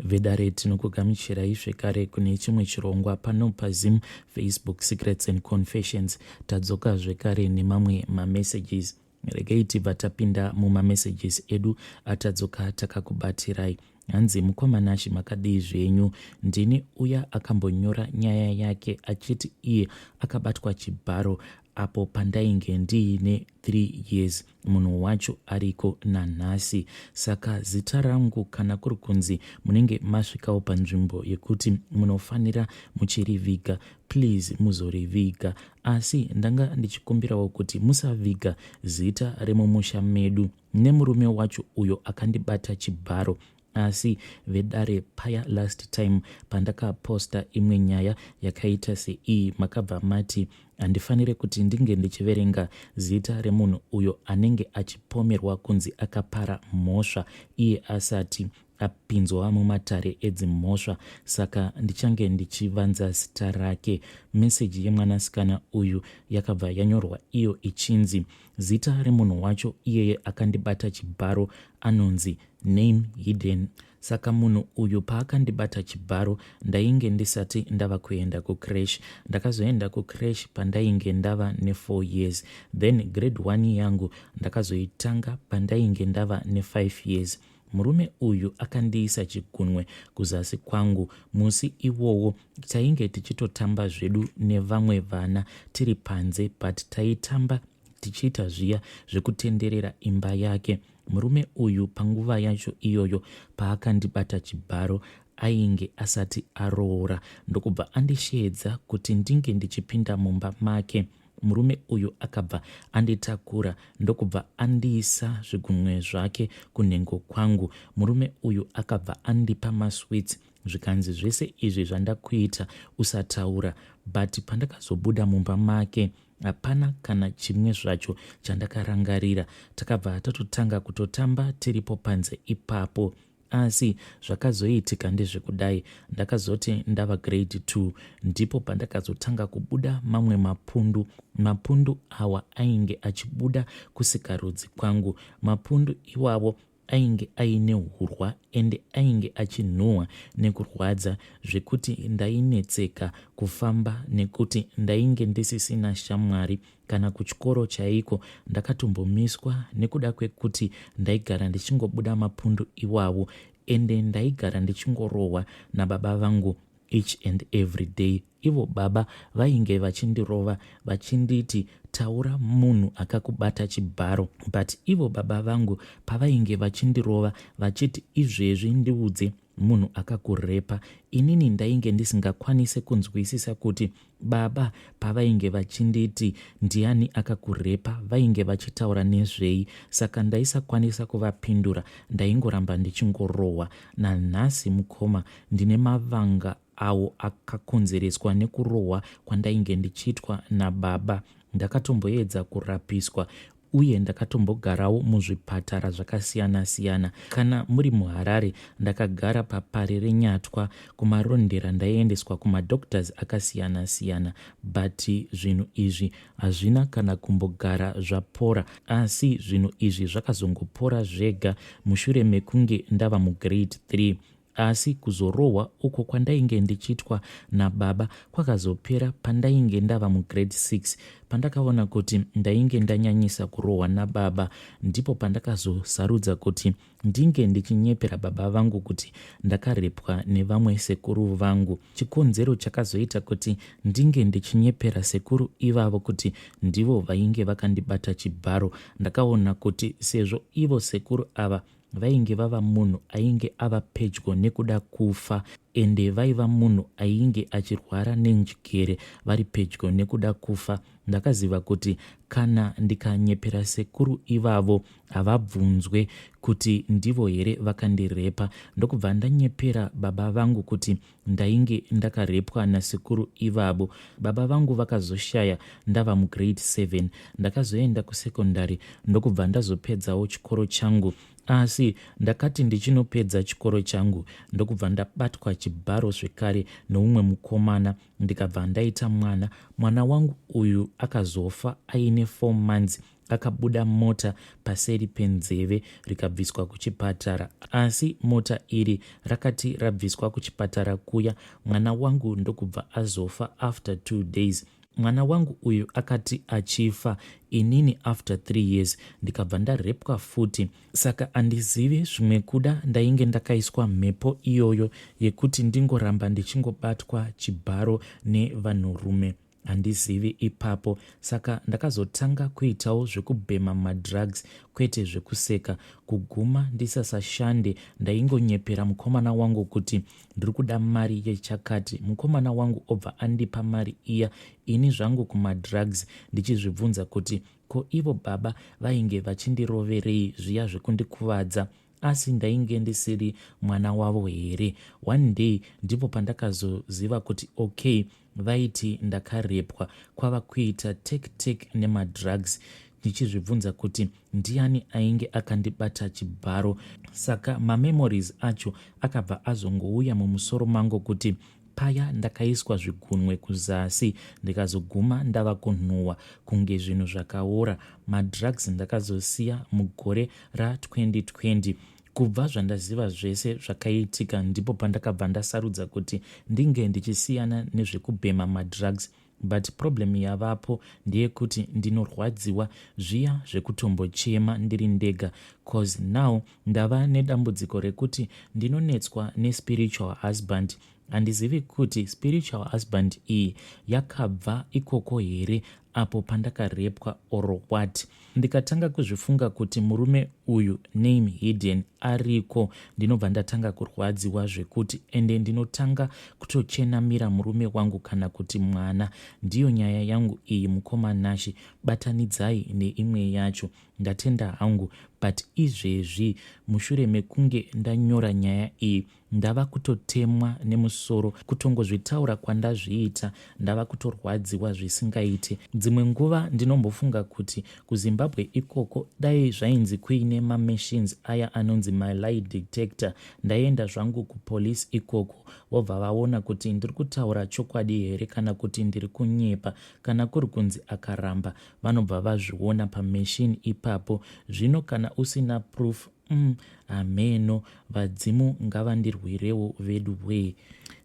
Vedare, tinokugamuchirai zvekare kune chimwe chirongwa pano paZim Facebook Secrets and Confessions. Tadzoka zvekare nemamwe mamessages. Regai tibva tapinda mumamessages edu atadzoka takakubatirai. Hanzi, mukoma Nashi, makadii zvenyu? Ndini uya akambonyora nyaya yake achiti iye akabatwa chibharo apo pandainge ndiine 3 years. Munhu wacho ariko nanhasi, saka zita rangu kana kuri kunzi munenge masvikawo panzvimbo yekuti munofanira muchiriviga, please muzoriviga. Asi ndanga ndichikumbirawo kuti musaviga zita remumusha medu nemurume wacho uyo akandibata chibharo. Asi vedare, paya last time pandakaposta imwe nyaya yakaita seiyi, makabva mati handifanire kuti ndinge ndichiverenga zita remunhu uyo anenge achipomerwa kunzi akapara mhosva iye asati apinzwa mumatare edzimhosva, saka ndichange ndichivanza zita rake. Meseji yemwanasikana uyu yakabva yanyorwa iyo ichinzi zita remunhu wacho iyeye akandibata chibharo anonzi name hidden. Saka munhu uyu paakandibata chibharo, ndainge ndisati ndava kuenda kucreche. Ndakazoenda kucreche pandainge ndava ne4 years, then grade 1 yangu ndakazoitanga pandainge ndava ne5 years. Murume uyu akandiisa chigunwe kuzasi kwangu. Musi iwowo tainge tichitotamba zvedu nevamwe vana tiri panze, but taitamba tichiita zviya zvekutenderera imba yake. Murume uyu panguva yacho iyoyo paakandibata chibharo ainge asati aroora, ndokubva andisheedza kuti ndinge ndichipinda mumba make. Murume uyu akabva anditakura, ndokubva andiisa zvigunwe zvake kunhengo kwangu. Murume uyu akabva andipa masweets, zvikanzi zvese izvi zvandakuita usataura. But pandakazobuda mumba make, hapana kana chimwe zvacho chandakarangarira. Takabva tatotanga kutotamba tiripo panze ipapo. Asi zvakazoitika ndezvekudai: ndakazoti ndava grade 2, ndipo pandakazotanga kubuda mamwe mapundu. Mapundu awa ainge achibuda kusikarudzi kwangu. Mapundu iwavo ainge aine hurwa ende ainge achinhuhwa nekurwadza zvekuti ndainetseka kufamba nekuti ndainge ndisisina shamwari. Kana kuchikoro chaiko ndakatombomiswa nekuda kwekuti ndaigara ndichingobuda mapundu iwawo, ende ndaigara ndichingorohwa nababa vangu each and every day. Ivo baba vainge vachindirova vachinditi, "Taura munhu akakubata chibharo." But ivo baba vangu pavainge vachindirova vachiti, "Izvezvi ndiudze munhu akakurepa," inini ndainge ndisingakwanisi kunzwisisa kuti baba pavainge vachinditi, "Ndiani akakurepa?" vainge vachitaura nezvei. Saka ndaisakwanisa kuvapindura, ndaingoramba ndichingorohwa. Nanhasi, mukoma, ndine mavanga awo akakonzereswa nekurohwa kwandainge ndichiitwa nababa. Ndakatomboedza kurapiswa uye ndakatombogarawo muzvipatara zvakasiyana-siyana. Kana muri muHarare, ndakagara papare reNyatwa kuMarondera. Ndaiendeswa kumadoctors akasiyana-siyana, but zvinhu izvi hazvina kana kumbogara zvapora. Asi zvinhu izvi zvakazongopora zvega mushure mekunge ndava mugrade 3. Asi kuzorohwa uko kwandainge ndichiitwa nababa kwakazopera pandainge ndava mugrade 6. Pandakaona kuti ndainge ndanyanyisa kurohwa nababa, ndipo pandakazosarudza kuti ndinge ndichinyepera baba vangu kuti ndakarepwa nevamwe sekuru vangu. Chikonzero chakazoita kuti ndinge ndichinyepera sekuru ivavo kuti ndivo vainge vakandibata chibharo, ndakaona kuti sezvo ivo sekuru ava vainge vava munhu ainge ava pedyo nekuda kufa, ende vaiva munhu ainge achirwara nenjere, vari pedyo nekuda kufa, ndakaziva kuti kana ndikanyepera sekuru ivavo havabvunzwe kuti ndivo here vakandirepa. Ndokubva ndanyepera baba vangu kuti ndainge ndakarepwa nasekuru ivavo. Baba vangu vakazoshaya ndava mugrade 7. Ndakazoenda kusekondari, ndokubva ndazopedzawo chikoro changu. Asi ndakati ndichinopedza chikoro changu, ndokubva ndabatwa chibharo zvekare noumwe mukomana, ndikabva ndaita mwana. Mwana wangu uyu akazofa aine 4 months. Akabuda mota paseri penzeve rikabviswa kuchipatara. Asi mota iri rakati rabviswa kuchipatara kuya mwana wangu ndokubva azofa after 2 days. Mwana wangu uyu akati achifa inini after 3 years ndikabva ndarepwa futi. Saka andizivi zvimwe kuda ndainge ndakaiswa mhepo iyoyo yekuti ndingoramba ndichingobatwa chibharo nevanhurume. Handizivi ipapo. Saka ndakazotanga kuitawo zvekubhema madrugs kwete zvekuseka. Kuguma ndisasashande ndaingonyepera mukomana wangu kuti ndiri kuda mari yechakati. Mukomana wangu obva andipa mari iya ini zvangu kumadrugs ndichizvibvunza kuti ko ivo baba vainge vachindiroverei zviya zvekundikuvadza asi ndainge ndisiri mwana wavo here? One day ndipo pandakazoziva kuti okay vaiti ndakarepwa kwava kuita take take nemadrugs ndichizvibvunza kuti ndiani ainge akandibata chibharo. Saka mamemories acho akabva azongouya mumusoro mangu kuti paya ndakaiswa zvigunwe kuzasi ndikazoguma ndava kunhuwa kunge zvinhu zvakaora. Madrugs ndakazosiya mugore ra2020. Kubva zvandaziva zvese zvakaitika ndipo pandakabva ndasarudza kuti ndinge ndichisiyana nezvekubhema madrugs. But problem yavapo ndeyekuti ndinorwadziwa zviya zvekutombochema ndiri ndega cause now ndava nedambudziko rekuti ndinonetswa nespiritual husband. Handizivi kuti spiritual husband iyi yakabva ikoko here apo pandakarepwa or what. Ndikatanga kuzvifunga kuti murume uyu name hidden ariko ndinobva ndatanga kurwadziwa zvekuti ende ndinotanga kutochenamira murume wangu kana kuti mwana. Ndiyo nyaya yangu iyi mukoma Nashy batanidzai neimwe yacho. Ndatenda hangu but izvezvi mushure mekunge ndanyora nyaya iyi Ndava kutotemwa nemusoro kutongozvitaura kwandazviita ndava kutorwadziwa zvisingaite. Dzimwe nguva ndinombofunga kuti kuZimbabwe ikoko dai zvainzi kuine mamachines aya anonzi malie detector ndaienda zvangu kupolice ikoko vobva vaona kuti ndiri kutaura chokwadi here kana kuti ndiri kunyepa. Kana kuri kunzi akaramba vanobva vazviona pamachine ipapo. Zvino kana usina proof Umm hameno vadzimu ngavandirwirewo veduwee.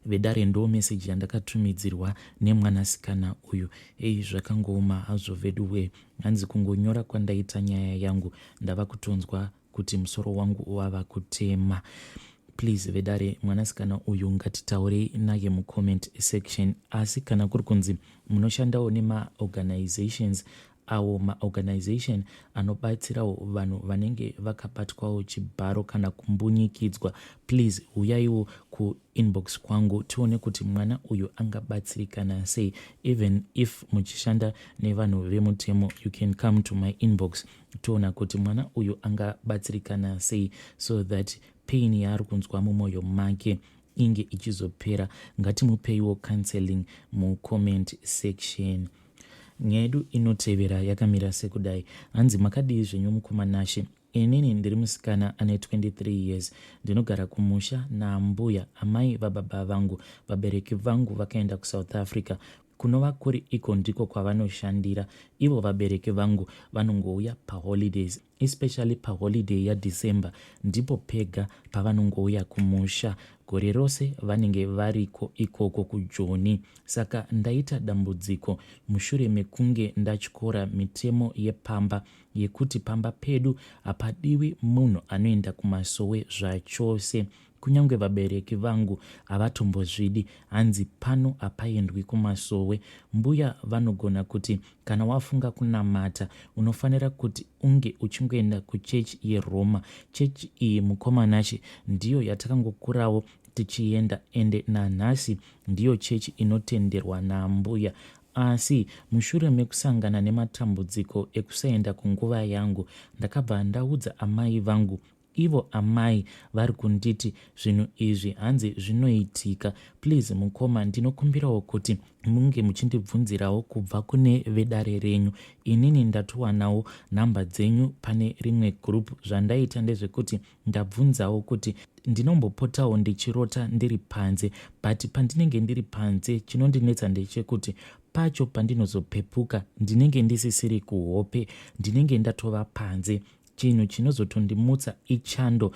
Vedare ndo message yandakatumidzirwa nemwanasikana uyu hey zvakangooma hazvo veduwee hanzi kungonyora kwandaita nyaya yangu ndava kutonzwa kuti musoro wangu wava kutema please vedare mwanasikana uyu ngatitaurei naye mucomment section asi kana kuri kunzi munoshandawo nemaorganizations awo maorganization anobatsirawo vanhu vanenge vakabatwawo chibharo kana kumbunyikidzwa please huyaiwo kuinbox kwangu tione kuti mwana uyu angabatsirikana sei even if muchishanda nevanhu vemutemo you can come to my inbox toona kuti mwana uyu angabatsirikana sei so that pain yaari kunzwa mumwoyo make inge ichizopera ngatimupeiwo counseling mucomment section Nyaya yedu inotevera yakamira sekudai. Hanzi makadii zvenyu mukoma Nashe? Inini ndiri musikana ane 23 years. Ndinogara kumusha naambuya amai vababa vangu. Vabereki vangu vakaenda kuSouth Africa kunova kuri iko ndiko kwavanoshandira. Ivo vabereki vangu vanongouya paholidays especially paholiday yaDecember ndipo pega pavanongouya kumusha. Gore rose vanenge variko ikoko kuJoni. Saka ndaita dambudziko mushure mekunge ndatyora mitemo yepamba yekuti pamba pedu hapadiwi munhu anoenda kumasowe zvachose. Kunyange vabereki vangu havatombozvidi hanzi pano hapaendwi kumasowe. Mbuya vanogona kuti kana wafunga kunamata unofanira kuti unge uchingoenda kuchechi yeRoma. Chechi iyi mukoma Nashe ndiyo yatakangokurawo tichienda ende nanhasi ndiyo chechi inotenderwa naambuya. Asi mushure mekusangana nematambudziko ekusaenda kunguva yangu ndakabva ndaudza amai vangu Ivo amai vari kunditi zvinhu izvi hanzi zvinoitika. Please mukoma ndinokumbirawo kuti munge muchindibvunzirawo kubva kune vedare renyu. Inini ndatowanawo number dzenyu pane rimwe group. Zvandaita ndezvekuti ndabvunzawo kuti ndinombopotawo ndichirota ndiri panze but pandinenge ndiri panze chinondinetsa ndechekuti Pacho pandinozopepuka ndinenge ndisisiri kuhope, ndinenge ndatova panze. Chinhu chinozotondimutsa ichando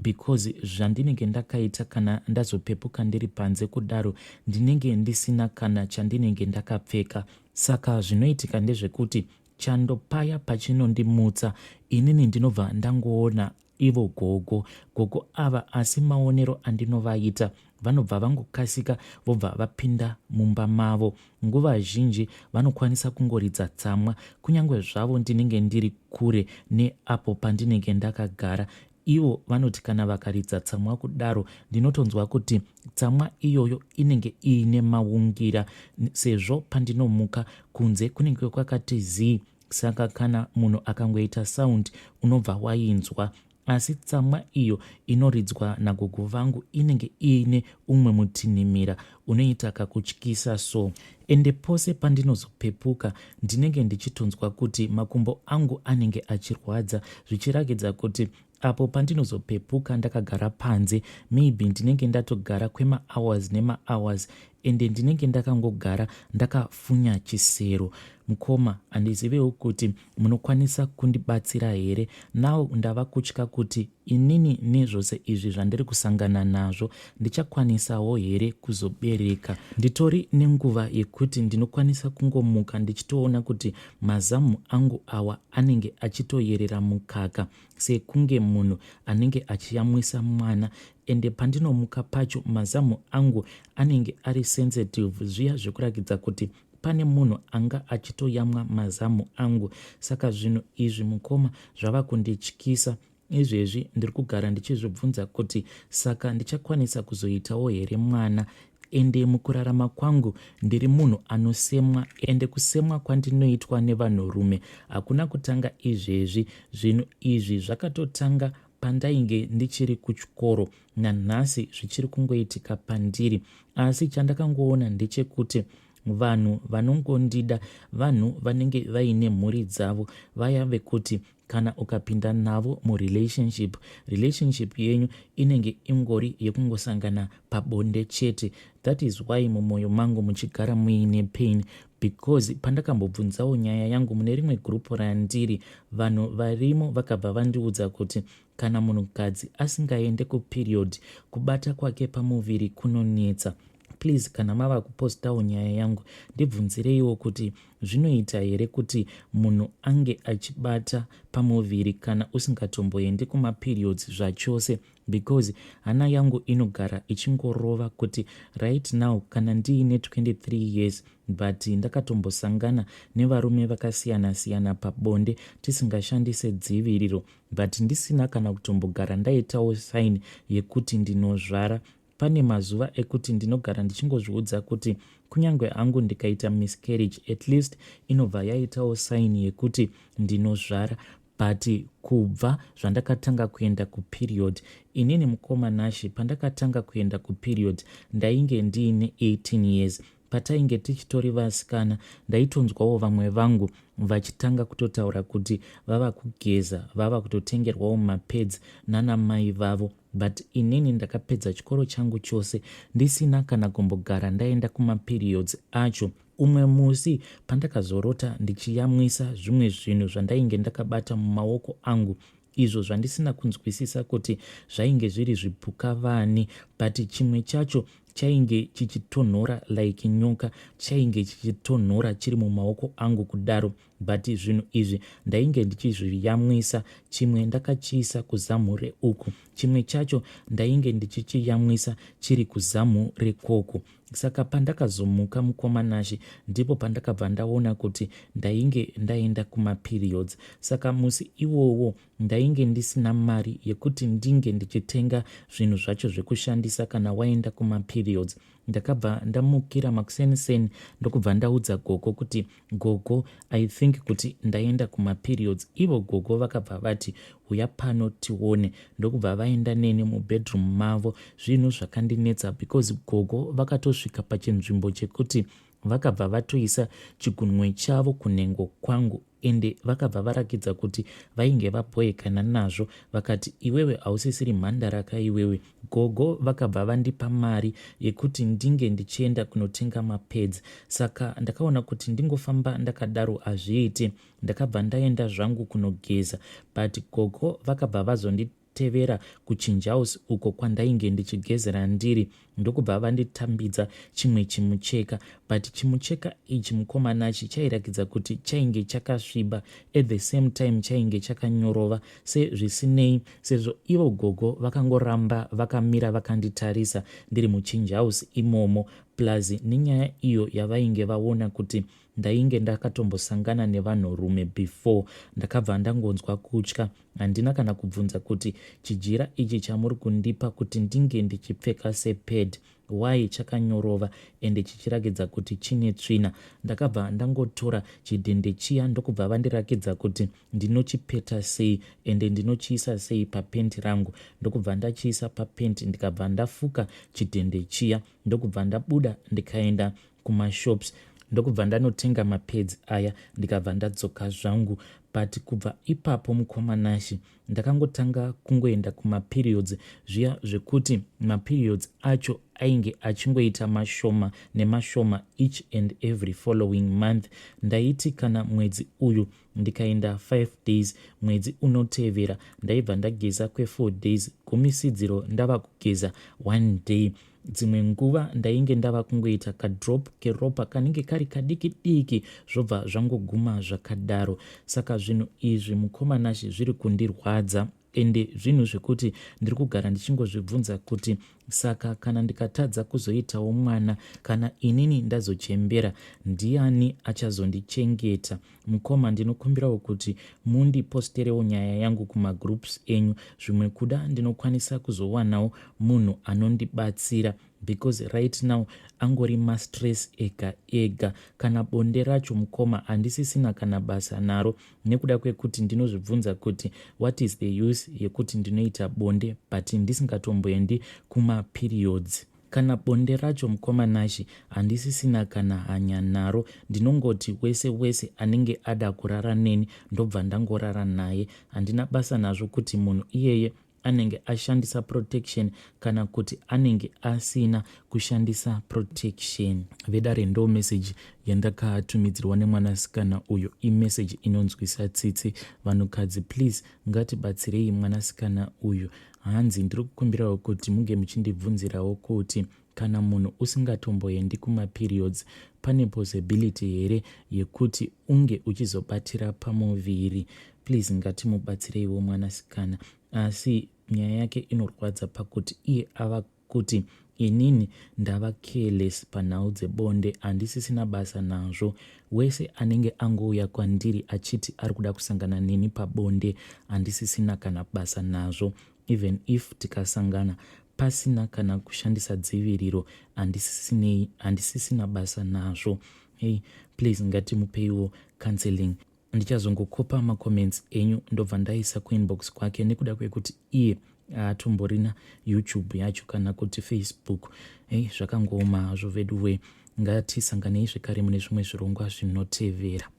because zvandinenge ndakaita kana ndazopepuka ndiri panze kudaro ndinenge ndisina kana chandinenge ndakapfeka. Saka zvinoitika ndezvekuti chando paya pachinondimutsa inini ndinobva ndangoona ivo gogo. Gogo ava asi maonero andinovaita vanobva vangokasika vobva vapinda mumba mavo. Nguva zhinji vanokwanisa kungoridza tsamwa kunyange zvavo ndinenge ndiri kure neapo pandinenge ndakagara. Ivo vanoti kana vakaridza tsamwa kudaro ndinotonzwa kuti tsamwa iyoyo inenge iine maungira sezvo pandinomuka kunze kunenge kwakati zii saka kana munhu akangoita sound unobva wainzwa. Asi tsamwa iyo inoridzwa nagogo vangu inenge iine umwe mutinhimira unoita kakutyisa so. Ende pose pandinozopepuka ndinenge ndichitonzwa kuti makumbo angu anenge achirwadza zvichirakidza kuti apo pandinozopepuka ndakagara panze maybe ndinenge ndatogara kwemahours nemahours ende ndinenge ndakangogara ndakafunya chisero. Mukoma handizivewo kuti munokwanisa kundibatsira here now ndava kutya kuti inini nezvose izvi zvandiri kusangana nazvo ndichakwanisawo here kuzobereka. Nditori nenguva yekuti ndinokwanisa kungomuka ndichitoona kuti mazamu angu awa anenge achitoyerera mukaka sekunge munhu anenge achiyamwisa mwana ende pandinomuka pacho mazamu angu anenge ari sensitive zviya zvekurakidza kuti pane munhu anga achitoyamwa mazamu angu saka zvinhu izvi mukoma zvava kundityisa izvezvi ndiri kugara ndichizvibvunza kuti saka ndichakwanisa kuzoitawo here mwana ende mukurarama kwangu ndiri munhu anosemwa ende kusemwa kwandinoitwa nevanhurume hakuna kutanga izvezvi zvinhu izvi zvakatotanga pandainge ndichiri kuchikoro nanhasi zvichiri kungoitika pandiri asi chandakangoona ndechekuti vanhu vanongondida vanhu vanenge vaine mhuri dzavo vaya vekuti kana ukapinda navo murelationship relationship yenyu inenge ingori yekungosangana pabonde chete that is why mumwoyo mangu muchigara muine pain because pandakambobvunzawo nyaya yangu mune rimwe gurupu randiri vanhu varimo vakabva vandiudza kuti kana munhukadzi asingaende kuperiod kubata kwake pamuviri kunonetsa please kana mava kupostawo nyaya yangu ndibvunzireiwo kuti zvinoita here kuti munhu ange achibata pamuviri kana usingatomboendi kumaperiods zvachose because hana yangu inogara ichingorova kuti right now kana ndiine 23 years but ndakatombosangana nevarume vakasiyana siyana pabonde tisingashandise dziviriro but ndisina kana kutombogara ndaitawo sign yekuti ndinozvara. Pane mazuva ekuti ndinogara ndichingozviudza kuti kunyange hangu ndikaita miscarriage at least inobva yaitawo sign yekuti ndinozvara but kubva zvandakatanga kuenda kuperiod inini mukoma Nashy pandakatanga kuenda kuperiod ndainge ndiine 18 years patainge tichitori vasikana ndaitonzwawo vamwe vangu vachitanga kutotaura kuti vava kugeza vava kutotengerwawo mapads nana mai vavo but inini ndakapedza chikoro changu chose ndisina kana kumbogara ndaenda kumaperiods acho. Umwe musi pandakazorota ndichiyamwisa zvimwe zvinhu zvandainge ndakabata mumaoko angu izvo zvandisina kunzwisisa kuti zvainge zviri zvipuka vani but chimwe chacho chainge chichitonhora like nyoka chainge chichitonhora chiri mumaoko angu kudaro but zvinhu izvi ndainge ndichizviyamwisa chimwe ndakachiisa kuzamu reuku chimwe chacho ndainge ndichichiyamwisa chiri kuzamu rekoko saka pandakazomuka mukoma Nashe ndipo pandakabva ndaona kuti ndainge ndaenda kumaperiods saka musi iwowo ndainge ndisina mari yekuti ndinge ndichitenga zvinhu zvacho zvekushandisa kana waenda kumaperiods ndakabva ndamukira makuseniseni ndokubva ndaudza gogo kuti gogo I think kuti ndaenda kumaperiods ivo gogo vakabva vati huya pano tione ndokubva vaenda neni mubedroom mavo zvinhu zvakandinetsa because gogo vakatosvika pachinzvimbo chekuti Vakabva vatoisa chigunwe chavo kunhengo kwangu ende vakabva varakidza kuti vainge vabhoekana nazvo vakati iwewe hausisiri mhandara ka iwewe. Gogo vakabva vandipa mari yekuti ndinge ndichienda kunotenga mapads saka ndakaona kuti ndingofamba ndakadaro hazviiti. Ndakabva ndaenda zvangu kunogeza but gogo vakabva vazondi tevera kuchinjaus uko kwandainge ndichigezera ndiri ndokubva vanditambidza chimwe chimucheka but chimucheka ichi mukomanachi chairakidza kuti chainge chakasviba at the same time chainge chakanyorova sezvisinei sezvo ivo gogo vakangoramba vakamira vakanditarisa ndiri muchinjaus imomo plus nenyaya iyo yavainge vaona kuti Ndainge ndakatombosangana nevanhurume before ndakabva ndangonzwa kutya. Handina kana kubvunza kuti chijira ichi chamuri kundipa kuti ndinge ndichipfeka sepad why chakanyorova ende chichirakidza kuti chine tsvina. Ndakabva ndangotora chidhende chiya ndokubva vandirakidza kuti ndinochipeta sei ende ndinochiisa sei papent rangu ndokubva ndachiisa papent ndikabva ndafuka chidhende chiya ndokubva ndabuda ndikaenda kumashops ndokubva ndanotenga mapads aya ndikabva ndadzoka zvangu but kubva ipapo mukoma Nashy ndakangotanga kungoenda kumaperiods zviya zvekuti maperiods acho ainge achingoita mashoma nemashoma each and every following month ndaiti kana mwedzi uyu ndikaenda 5 days mwedzi unotevera ndaibva ndageza kwe4 days gumisidziro ndava kugeza one day Dzimwe nguva ndainge ndava kungoita kadrop keropa kanenge kari kadiki diki zvobva zvangoguma zvakadaro. Saka zvinhu izvi mukoma Nashy zviri kundirwadza ende zvinhu zvekuti ndiri kugara ndichingozvibvunza kuti saka kana ndikatadza kuzoitawo mwana kana inini ndazochembera ndiani achazondichengeta Mukoma ndinokumbirawo kuti mundiposterewo nyaya yangu kumagroups enyu zvimwe kuda ndinokwanisa kuzowanawo munhu anondibatsira because right now angori mastress ega ega kana bonde racho mukoma handisisina kana basa naro nekuda kwekuti ndinozvibvunza kuti what is the use yekuti ndinoita bonde but ndisingatomboendi kumaperiods Kana bonde racho mukoma Nashy handisisina kana hanya naro ndinongoti wese wese anenge ada kurara neni ndobva ndangorara naye handina basa nazvo kuti munhu iyeye anenge ashandisa protection kana kuti anenge asina kushandisa protection. Vedare ndo message yandakatumidzirwa nemwanasikana uyu imessage inonzwisa tsitsi vanhukadzi please ngatibatsirei mwanasikana uyu Hanzi ndiri kukumbirawo kuti munge muchindibvunzirawo kuti kana munhu usingatomboendi kumaperiods pane possibility here yekuti unge uchizobatira pamuviri. Please ngatimubatsireiwo mwanasikana. Asi nyaya yake inorwadza pakuti iye ava kuti inini ndava careless panhau dzebonde handisisina basa nazvo. Wese anenge angouya kwandiri achiti ari kuda kusangana neni pabonde handisisina kana basa nazvo even if tikasangana pasina kana kushandisa dziviriro handisisinei handisisina basa nazvo. Hey please ngatimupeiwo counseling. Ndichazongokopa macomments enyu ndobva ndaisa kuinbox kwake nekuda kwekuti iye haatomborina YouTube yacho kana kuti Facebook. Hey, zvakangooma hazvo veduwee. Ngatisanganei zvekare mune zvimwe zvirongwa zvinotevera.